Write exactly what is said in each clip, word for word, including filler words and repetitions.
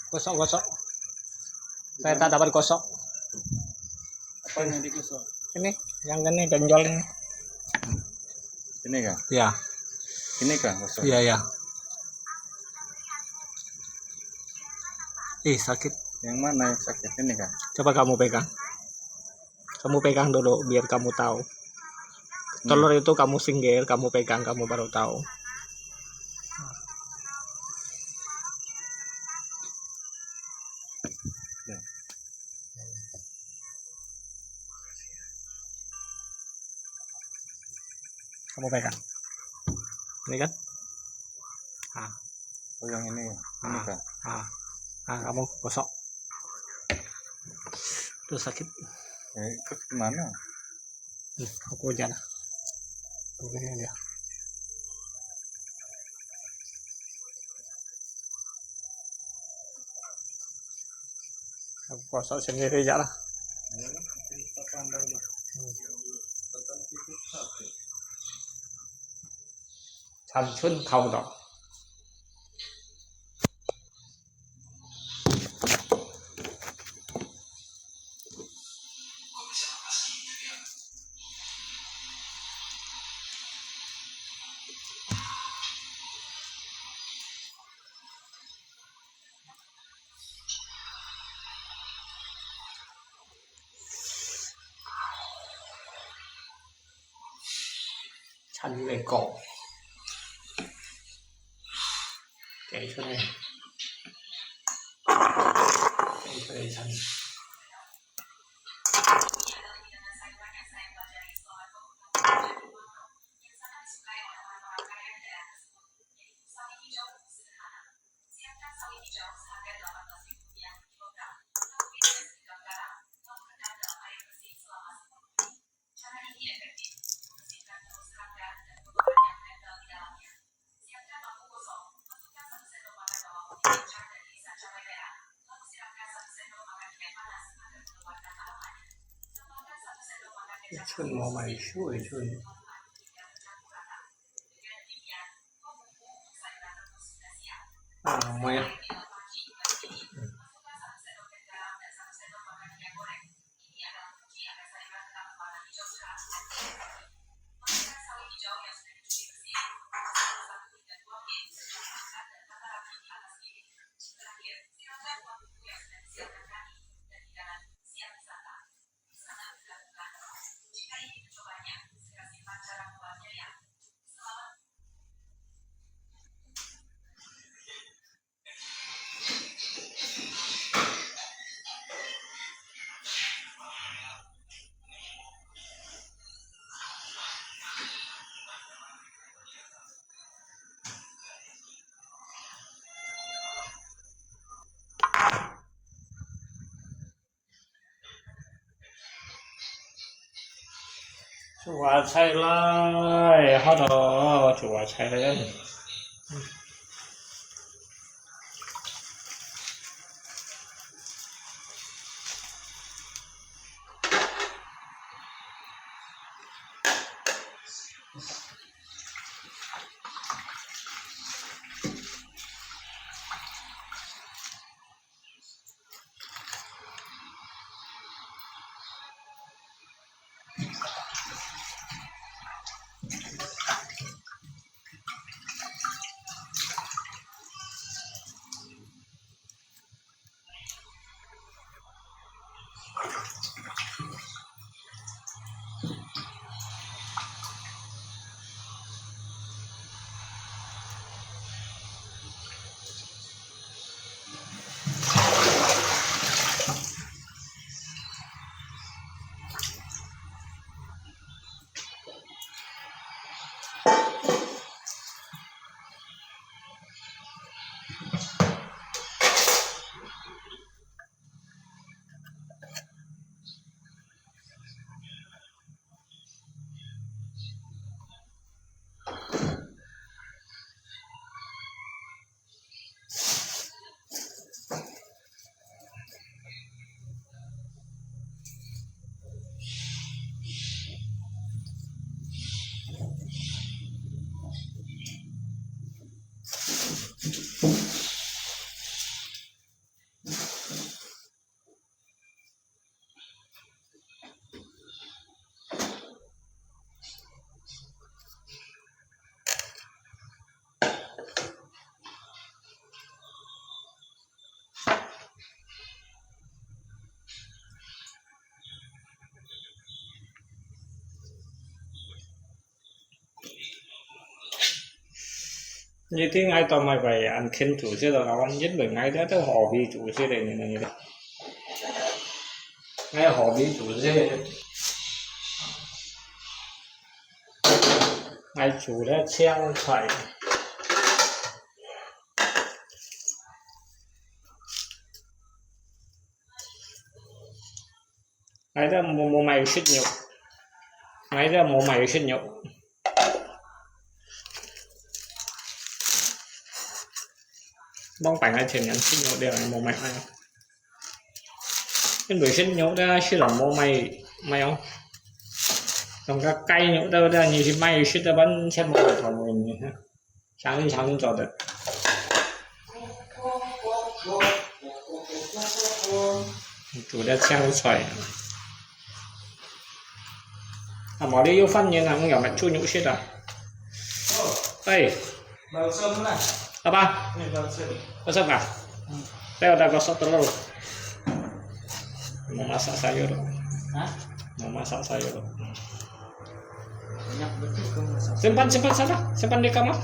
Gosok, gosok. Saya tak dapat gosok. Apa yang digosok? Ini, yang ini benjol ini. Ini kah? Ya. Ini kah gosok? Iya, iya. Ih, sakit. Yang mana yang sakit? Ini kah? Coba kamu pegang. Kamu pegang dulu biar kamu tahu. Hmm. Telur itu kamu singgir, kamu pegang, kamu baru tahu. Ya. Kamu pegang. Ini kan? Ah. Oh, yang ini. Ini ah, kah? Ah. Ah, kamu gosok. Tuh sakit. Eh, itu gimana? Hmm, aku aja lah. Tuh, ini dia. Aku gosok sendiri aja lah. Hmm. 长春烤肉。 Chan Lê Kô. Kể cho đây. Kể cho đây Chan. Ichun mo mai shu ichun. Ah, mo ya. Chua chai lai, hot dog, chua chai lai. 你聽𠊎當買个恁輕煮食咯，𠊎因為𠊎這都好皮煮食个，你你，𠊎好皮煮食，𠊎煮了青菜。 𠊎這無無買食肉，𠊎這無買食肉。往擺𠊎前年食肉了，無買買。因為食肉了，食人無買買哦。像該雞肉了，你去買食的完全無買到个呢。 想你想你做的。煮了青菜。啊，無你有飯呢，𠊎有乜煮肉食啊？哎，好吧？Masuk ka? Tayo, tayo, sa telur. Mamasak sayur. Hah? Mamasak sayur. Simpan, simpan sana. Simpan di kamar.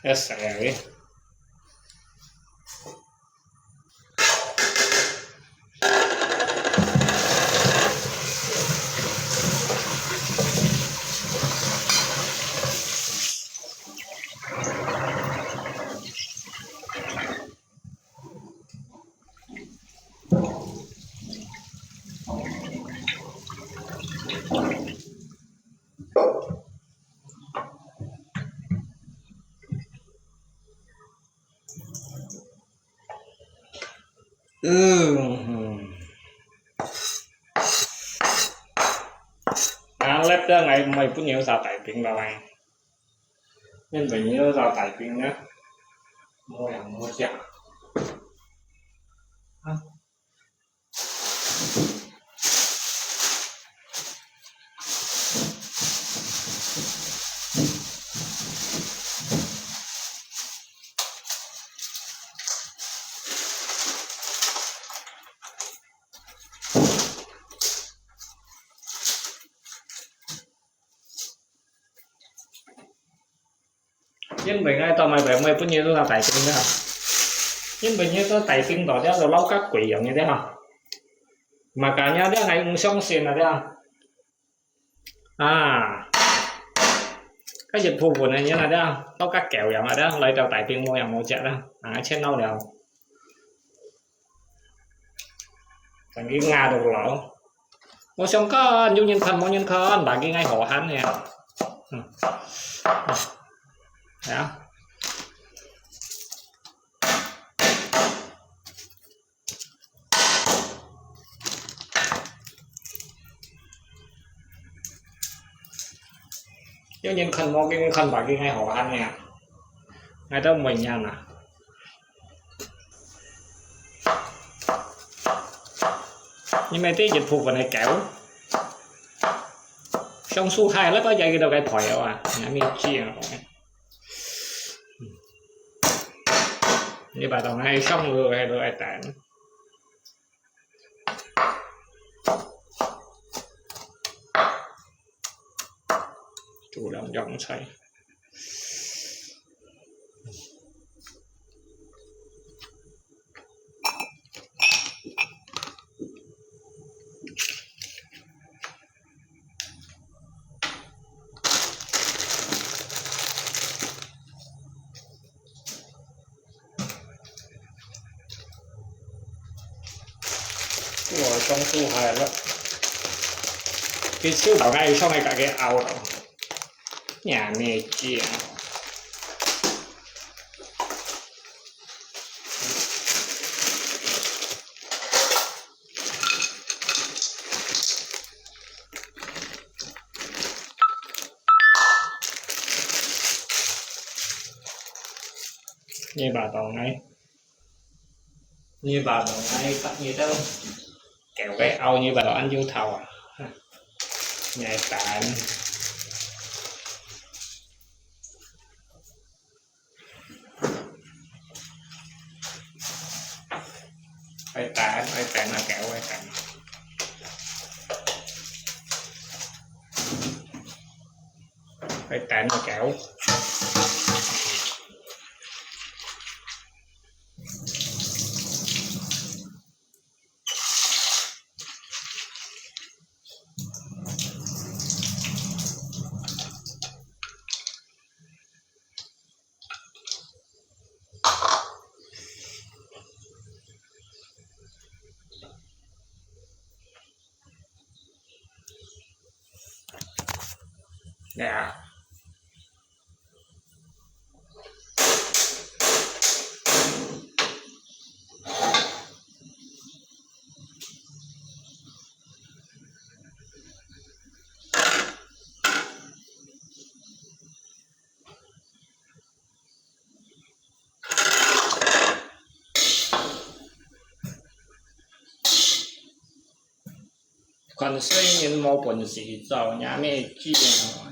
哎，係啊，嗯，嗯。啊，laptop𠊎毋會分你有啥大病啦喂。因為你有啥大病呢？無人無食。啊。 因為𠊎到買白買分你做大兵个，因為你做大兵到了就老甲貴樣个了。Makanya了𠊎毋相信啊了。啊，該一部分个人啊了，老甲狗樣啊了，來到大兵無樣無隻了，啊，錢老了。 等佢壓到老。我想看，有人看無人看，把佢愛好看个。嗯。啊。有人看無人看，把佢愛好看个。𠊎都毋會仰啊。 你買第一部分个狗，上樹下，來把佢到該抬啊，你還沒見啊。你把到該上路該都愛等。煮兩樣菜。當初係咯，佢手頭該上去家己拗咯，也咩講。 你把刀來，你把刀來，你都給我拗，你把刀按住頭啊！你來等。 愛等，愛等啊，佢愛等。愛等啊，佢。 呀。看細人無本事做，也咩講。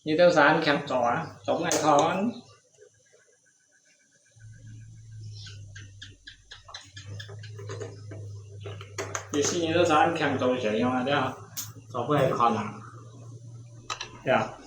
你都三強做啊，做毋來看。 你細人都三強做成樣啊，對啊，做毋來看啊，對啊。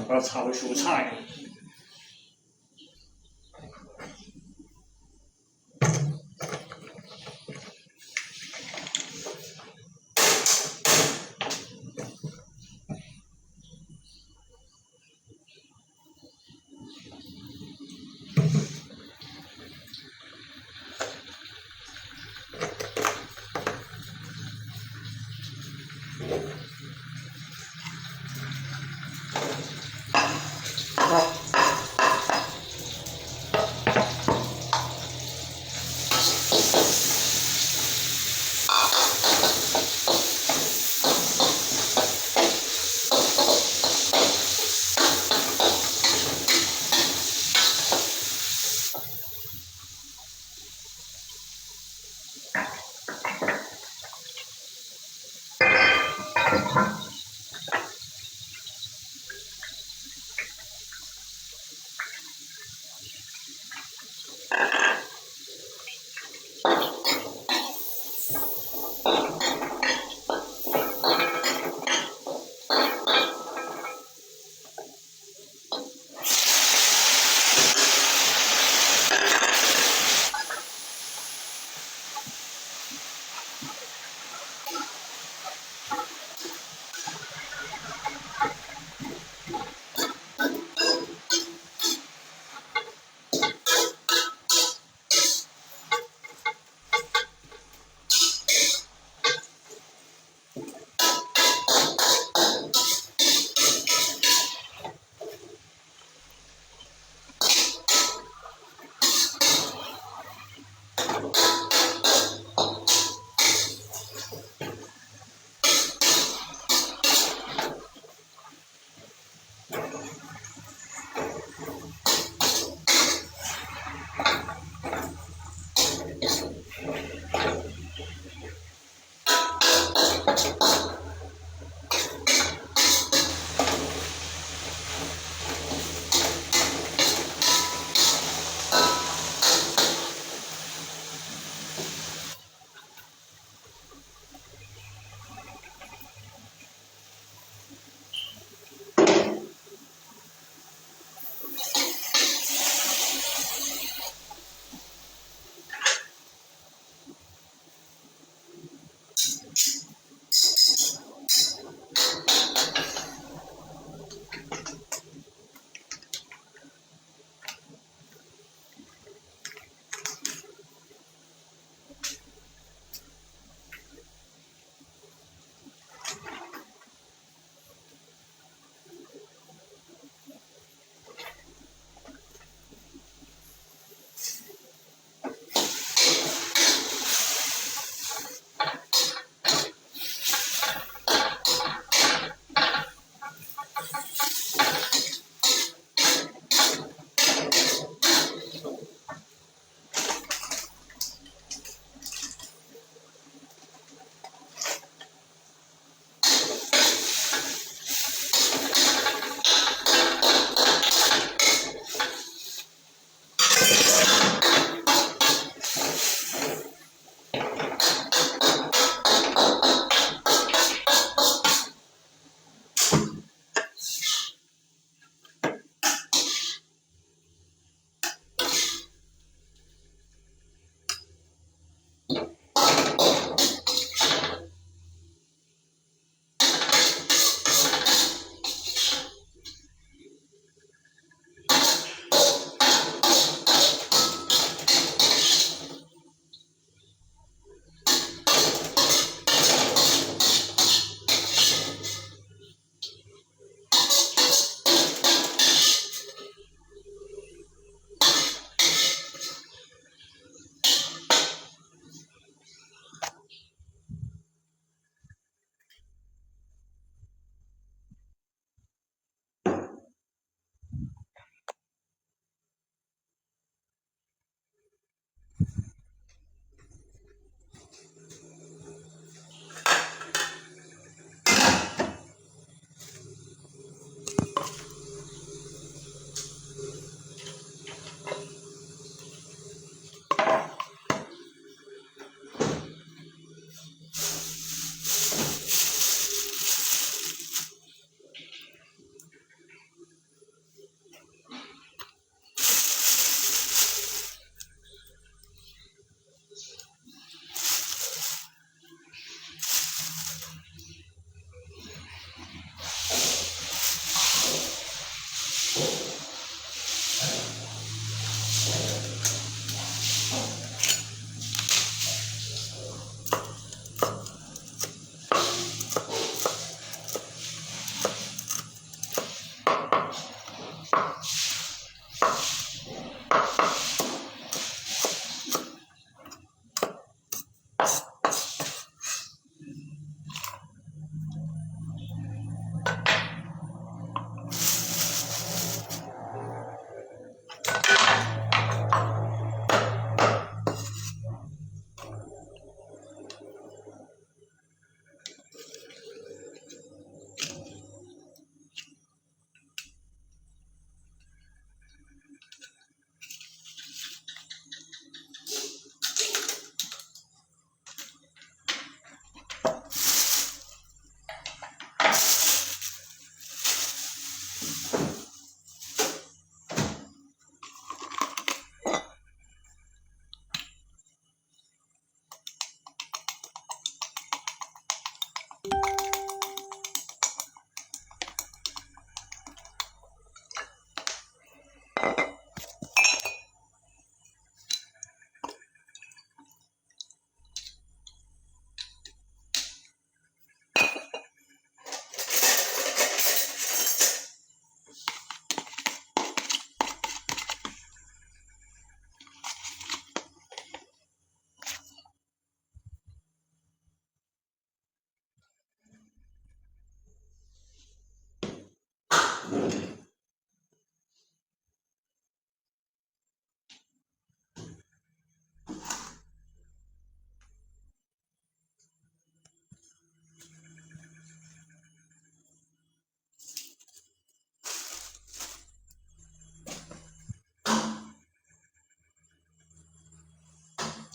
个炒蔬菜。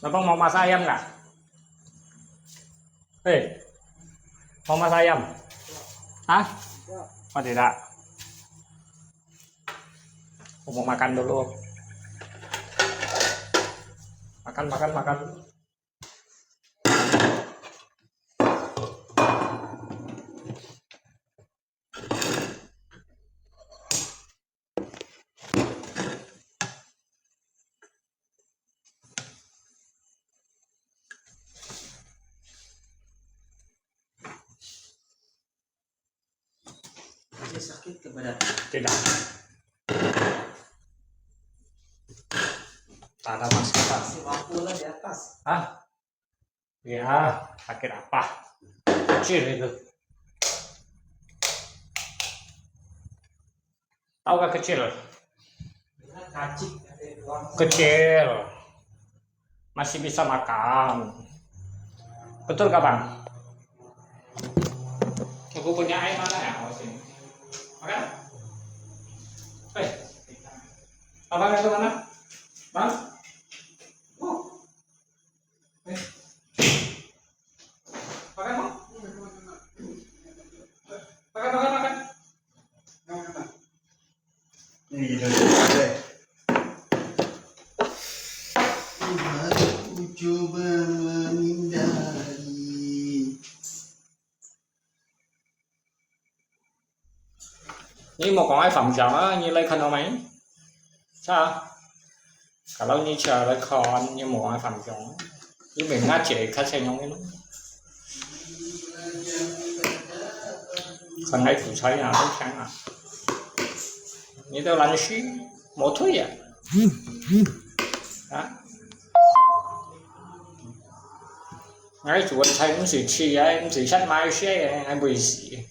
Abang mau masak ayam nggak? Hei, mau masak ayam? Hah? Oh, tidak. Aku mau makan dulu. Makan, makan, makan. Masih sakit ke badan? Tidak. Tak ada masalah. Masih mampu lah di atas. Hah? Ya, sakit apa? Kecil itu. Tahu nggak kecil? Kecil. Masih bisa makan. Betul nggak, Bang? Aku punya air mana ya? Oh, sini. Makan? Eh, Abang itu mana? Bang? Oh. Eh. Makan, Bang? Makan, makan, makan. Ini gitu. Aku coba menghindari. 你莫講愛分享啊，你來看到沒？Sa? Kalau你出來看，你莫講愛分享，因為𠊎姐較細樣个咯。看𠊎煮菜啊，好香啊！你都懶尸，無退啊！啊！𠊎煮个菜毋係試个，毋係殺馬个殺个，𠊎毋會試。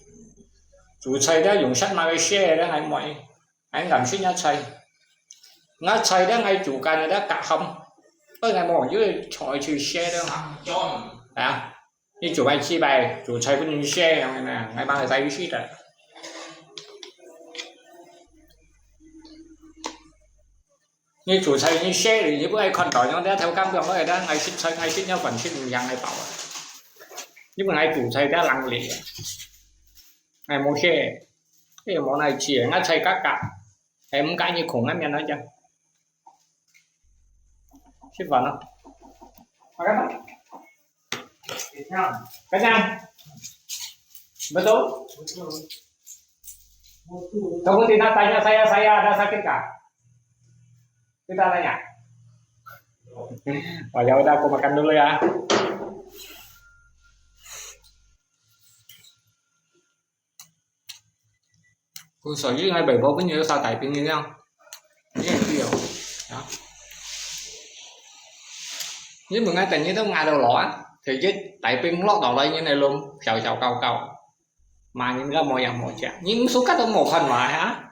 煮菜都用殺馬个殺个，𠊎毋會。 𠊎毋敢食若菜。若菜咧，𠊎煮乾个咧，較鹹。所以𠊎無用菜去洗咧。啊，你煮愛試擺，煮菜分你洗，恁樣，𠊎嘛會使去試个。你煮菜你洗，你毋愛看到，像這頭殼講个咧，𠊎食菜，𠊎食若飯食毋贏，𠊎飽啊。你毋愛煮菜，這人嚟啊。𠊎無洗。 哎，無哪去，𠊎菜角角，還毋介意空个面那隻。食飯咯。Makan, Pak. Kenyang? Kenyang. Betul? Kamu tidak tanya saya, saya ada sakit kah? Tidak tanya. Oh, ya udah, aku makan dulu ya. 故所以𠊎外婆分佢燒大餅个樣，你也知哦，啊。你問𠊎等日都挨到老啊，直接大餅落落來，你那攏小小高高，罵人家無樣無隻，你毋輸甲都無看嘛啊？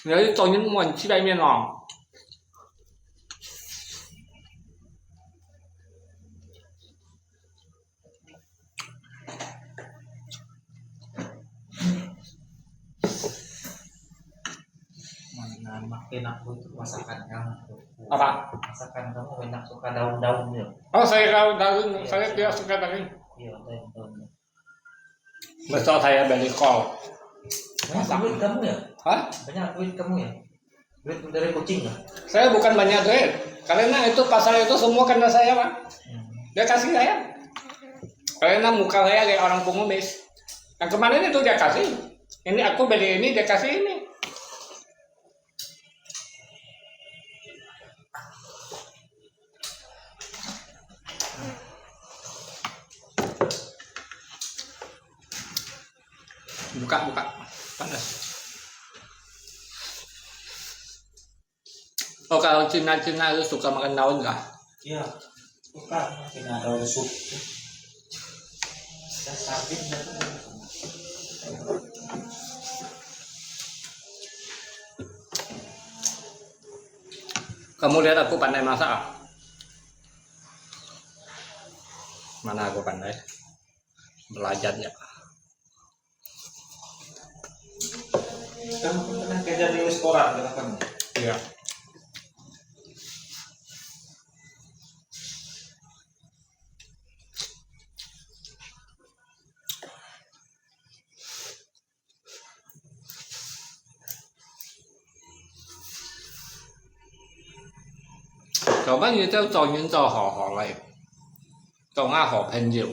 你要去找你莫去外面哦。Mana enak tuh masakan kamu tuh. Apa? Masakan kamu enak, suka daun-daunnya. Oh, saya daun-daun, saya tidak suka daging. Iya, daun-daunnya. Besok saya beli kol. Banyak duit kamu ya? Hah? Banyak duit kamu ya? Duit dari kucing ya? Saya bukan banyak duit. Karena itu pasar itu semua kena saya, Pak. Hmm. Dia kasih saya. Karena muka saya kayak orang pengemis. Yang kemarin itu dia kasih. Ini aku beli ini, dia kasih ini. Buka, buka. Panas. Oh, kalau Cina-Cina itu suka makan daun kah? Iya, suka makan daun sup. Ada sabit, ada. Kamu lihat aku pandai masak ah? Mana aku pandai? Belajar ya. Kamu kan pernah kerja di restoran, kata kamu? Iya. 小朋友就做人做好好嘞，做俺好朋友，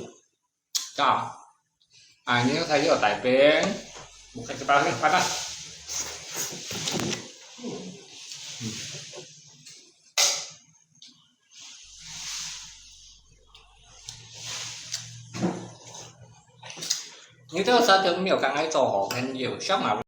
啊，啊，你看有大饼，我看这把很快了。你都啥都没有跟俺做好朋友，想嘛。